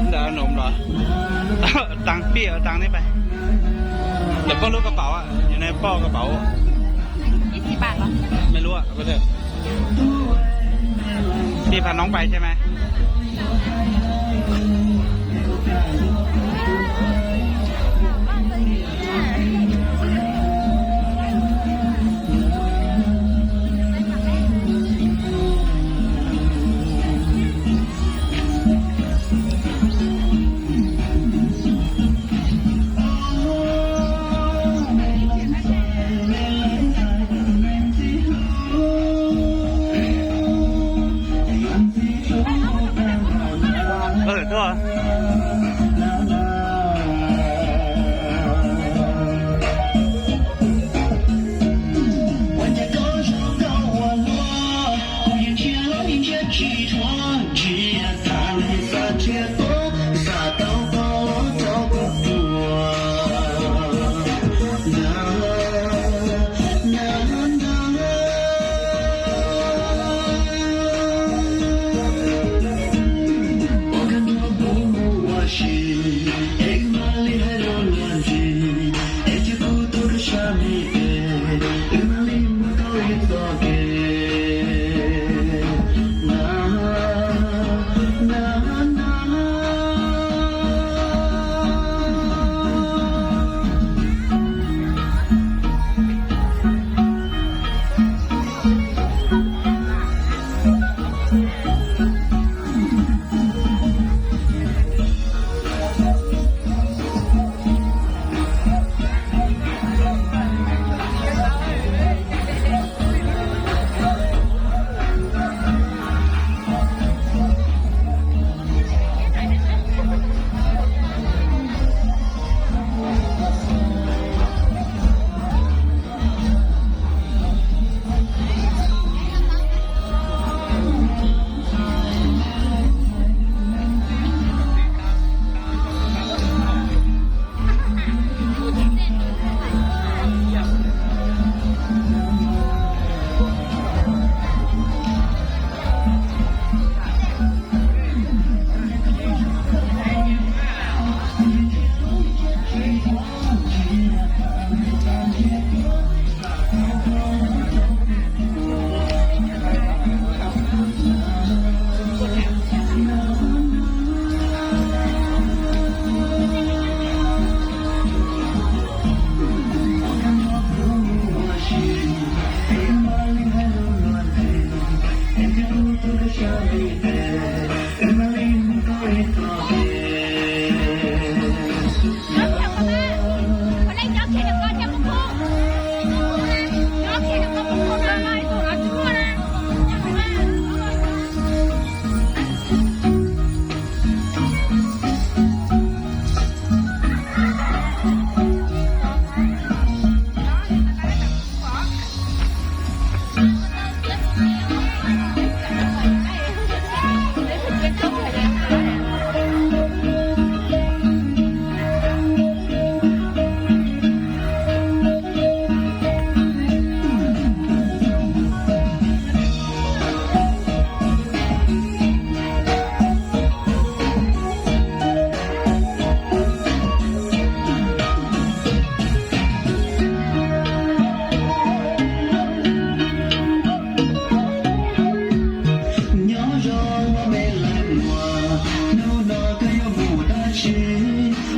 Ntawm no los, tăng pia tăng neb pais. Ntawm koj lub kab paus,อยู่ในป้อกระเป๋า. Ib txhij pam los. Mej lub, pij pha noob pais thiab mas.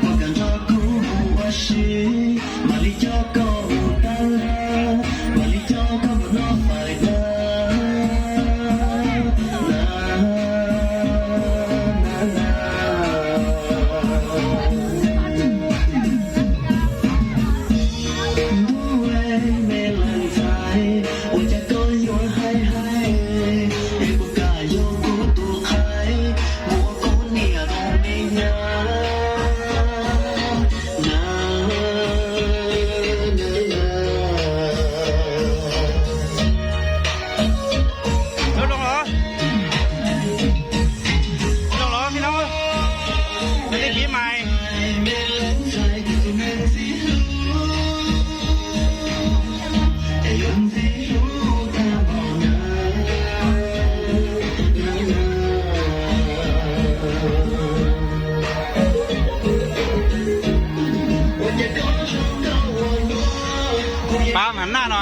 Puas kam nrog kuv mus ua si, mam li coj koj mus tab laj, mam li coj koj mus noj fais dab. Na, na, na. Ntuj, me leej ntxhais, ua cas koj yuav hais hais, es puas kam yog kuv tus qhaib, mus ua kuv niam tus me nyab? Na, na, na. Lub zoo los, lub zoo los, phooj ywg, lub tib kib mais. Pab mas naj no.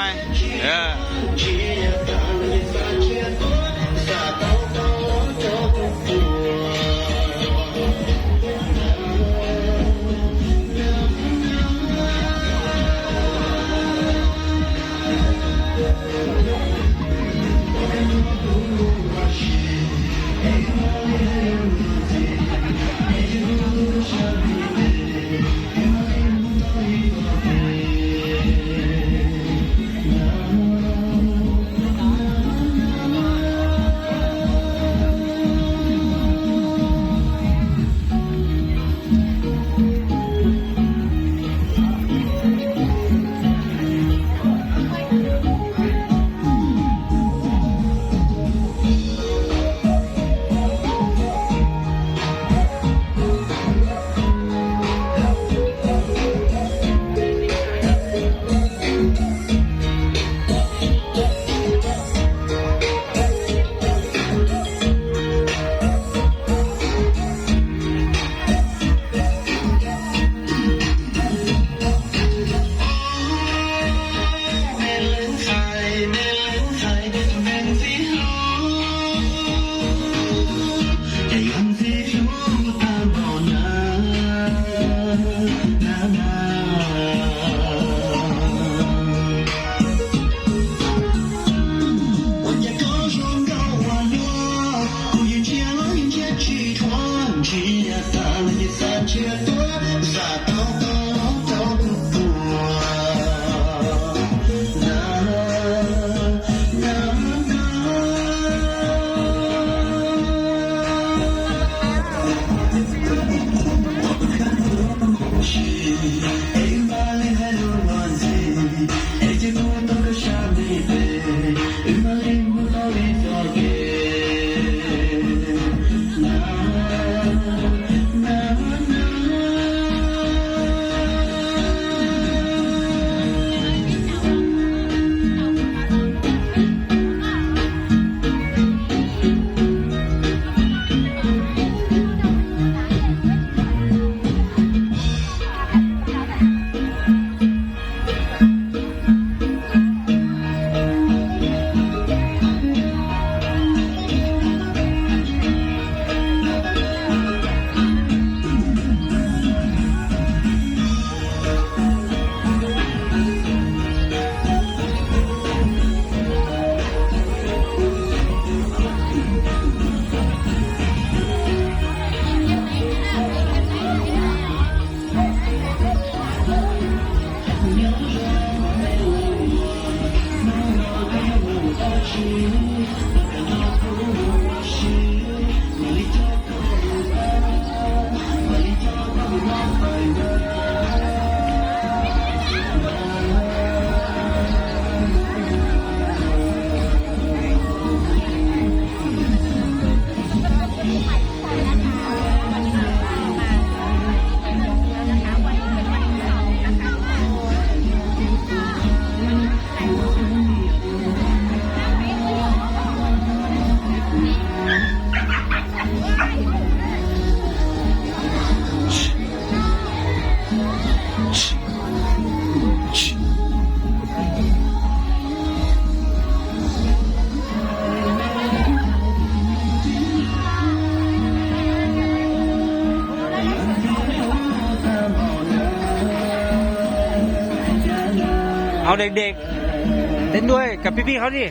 เอาเด็กๆ เต้นด้วยกับพี่ๆเขาดิ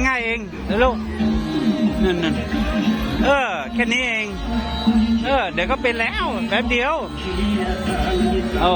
ง่ายๆเองลูก นั่นๆ เออ แค่นี้เอง เออ เดี๋ยวก็เป็นแล้ว แป๊บเดียว โอ้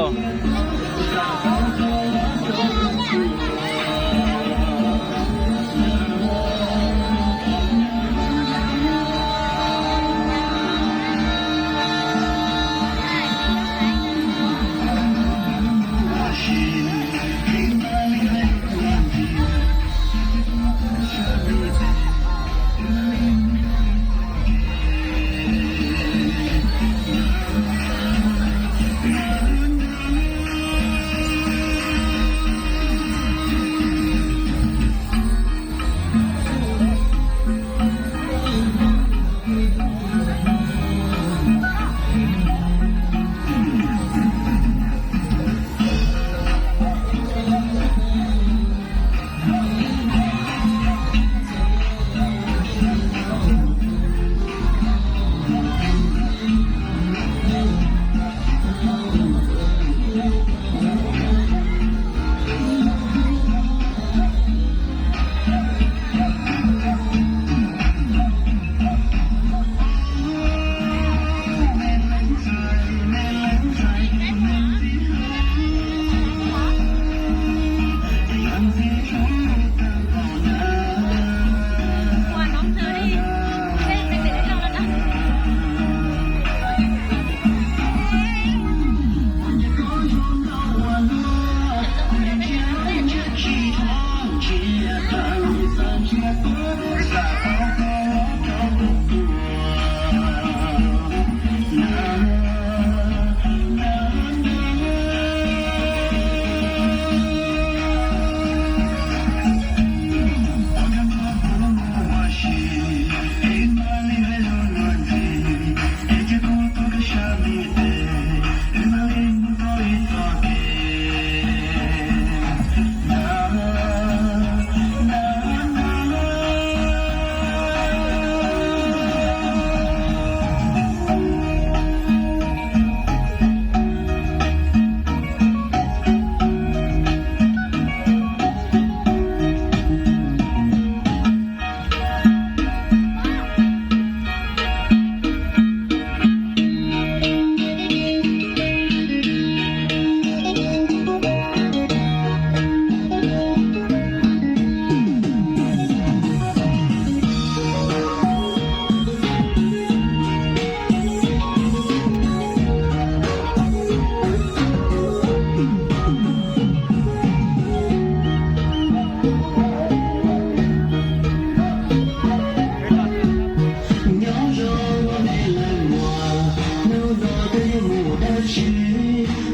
Nyob zoo ua me leej muam, hnub no koj yuav mus dab tsi?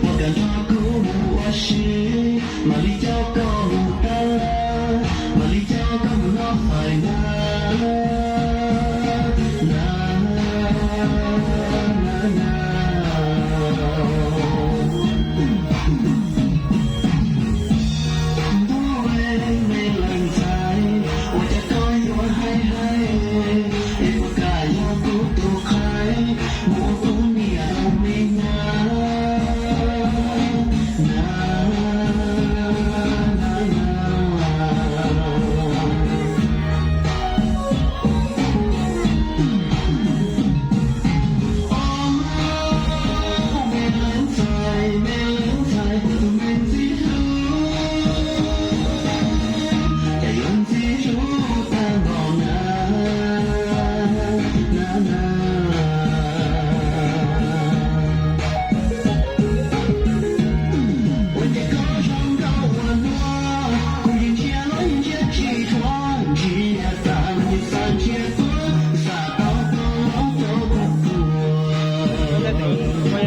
Puas kam nrog kuv mus ua si? Mam li coj koj mus teb, mam li coj koj mus noj fais na. Na, na, na. Ntuj, me leej ntxhais, ua cas koj yuav haib haib, es puas kam yog kuv tus qhaib mus ua kuv niam me nyab? Na, na, na.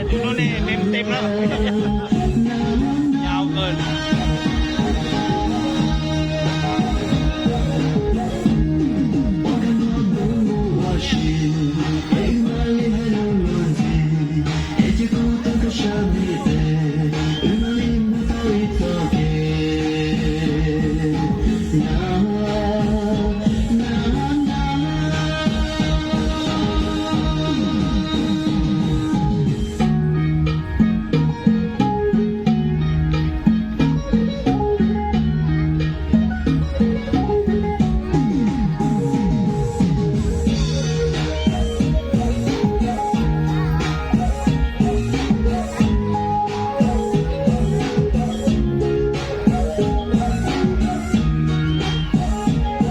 Tus no ne mem tem lawm.